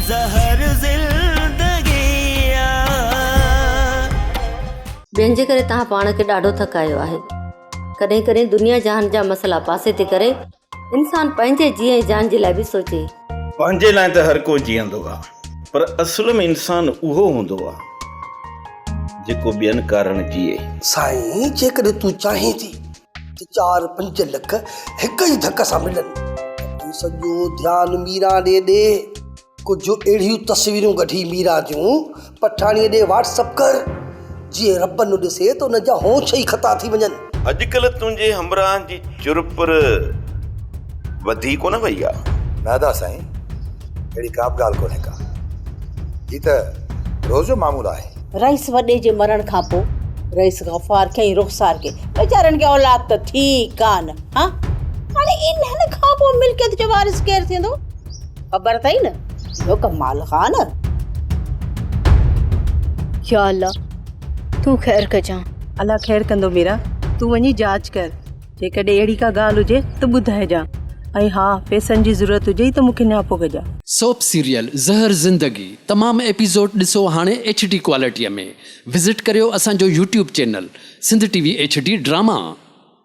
زهر زندگي آ. ٻين جي ڪري توهان پاڻ کي ڏاڍو ٿڪايو آهي. ڪڏهن ڪڏهن دنيا جهان جا مسئلا پاسي تي ڪري انسان پنهنجي جيء ۽ جان جي لاء به سوچي. پنهنجي لاء ته هر ڪو جيئندو آ پر اصل ۾ انسان اهو هوندو آ جيڪو ٻين ڪارڻ جيئي. سائين جيڪڏهن تون چاهين ٿي ته چار پنج لک هڪ ئي ڌڪ سان ملن ته تون سڄو ڌيان ميران ڏي ڏي. ڪجهه اهڙيون تصويرون ڪڍي ميران جون پٺاڻيء ڏي واٽس اپ ڪر، جيئن ربن ڏسي ته ان جا هونش ئي خطا ٿي وڃن. اڄڪلهه تنهنجي همراهن جي چرپر وڌي ڪونه وئي آ؟ نه ادا سائين، اهڙي ڪا به ڳالهه ڪونهي ڪا. هي ته روز جو معمول آهي. رئيس وڏي جي مرڻ کان پوء رئيس غفار کي ۽ رخسار کي ويچارن کي اولاد ته ٿي ئي ڪانه. ها هاڻي انهن کان پوء ملڪيت جو وارث ڪير ٿيندو؟ خبر اٿئي نه اهو ڪمال خان. يا الله تون خير ڪجان. الله خير ڪندو ميرا تون وڃي جاچ ڪر جيڪڏهن اهڙي ڪا ڳالهه هجي ته ٻڌائجان ۽ ها پئسن جي ضرورت هجئي ته مون کي نياپو ڪجان. سوپ سيريل زهر زندگي تمام ايپيسوڊ ڏسو هاڻي ايڇ ڊي ڪوالٽي ۾ وزٽ ڪريو اسان جو YouTube channel Sindh T V H D drama.